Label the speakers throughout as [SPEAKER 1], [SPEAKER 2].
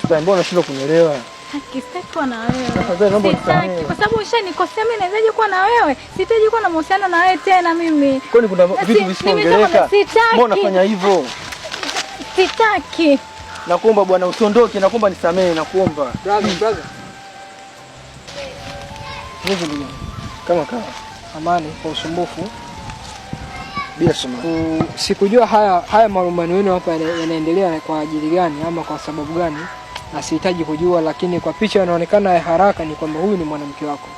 [SPEAKER 1] Tafadhali, mbona unashindwa kunielewa?
[SPEAKER 2] Haki, sitaki kuwa na wewe.
[SPEAKER 1] Tafadhali, naomba
[SPEAKER 2] Sitaki
[SPEAKER 1] unisamehe.
[SPEAKER 2] kwa sababu ushanikosea mimi, nawezaje kuwa na wewe? Sitaji kuwa na mahusiano na wewe tena mimi.
[SPEAKER 1] Kwani kuna
[SPEAKER 2] Na
[SPEAKER 1] vitu visivyoongeleka?
[SPEAKER 2] nimesema sitaki.
[SPEAKER 1] Mbona unafanya hivyo?
[SPEAKER 2] Sitaki.
[SPEAKER 1] Nakuomba bwana usiondoke, nakuomba nisamehe, nakuomba.
[SPEAKER 3] Brother, brother. Hivi ndugu yangu.
[SPEAKER 1] Kama kama
[SPEAKER 3] Amani kwa usumbufu.
[SPEAKER 1] bila sema.
[SPEAKER 3] Sikujua haya malumbano yenu hapa yanaendelea kwa ajili gani ama kwa sababu gani, na sihitaji kujua, lakini kwa picha inaonekana ya haraka ni kwamba huyu ni mwanamke wako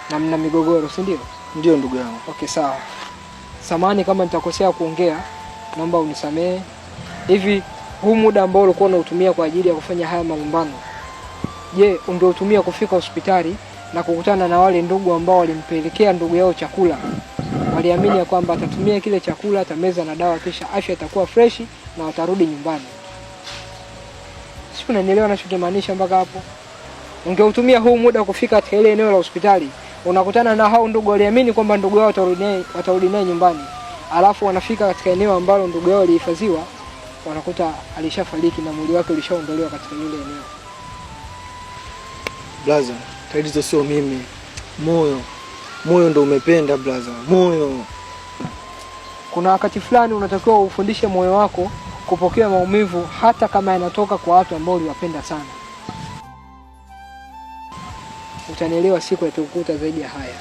[SPEAKER 3] na mna migogoro, si ndio?
[SPEAKER 1] Ndio ndugu yangu.
[SPEAKER 3] Okay, sawa. Samahani kama nitakosea kuongea, naomba unisamehe. Hivi huu muda ambao ulikuwa unautumia kwa ajili ya kufanya haya malumbano, je, ungeutumia kufika hospitali na kukutana na wale ndugu ambao walimpelekea ndugu yao chakula? Waliamini ya kwamba atatumia kile chakula, atameza na dawa, kisha afya itakuwa freshi na watarudi nyumbani. Sio, unanielewa nachokimaanisha mpaka hapo? Ungeutumia huu muda kufika katika ile eneo la hospitali, unakutana na hao ndugu waliamini kwamba ndugu yao watarudi naye nyumbani, alafu wanafika katika eneo ambalo ndugu yao alihifadhiwa, wanakuta alishafariki na mwili wake ulishaondolewa katika ile eneo.
[SPEAKER 1] Brother, tatizo sio mimi. Moyo. Moyo ndo umependa brother. Moyo.
[SPEAKER 3] Kuna wakati fulani unatakiwa ufundishe moyo wako kupokea maumivu hata kama yanatoka kwa watu ambao uliwapenda sana. Utanielewa siku yatakukuta zaidi ya haya.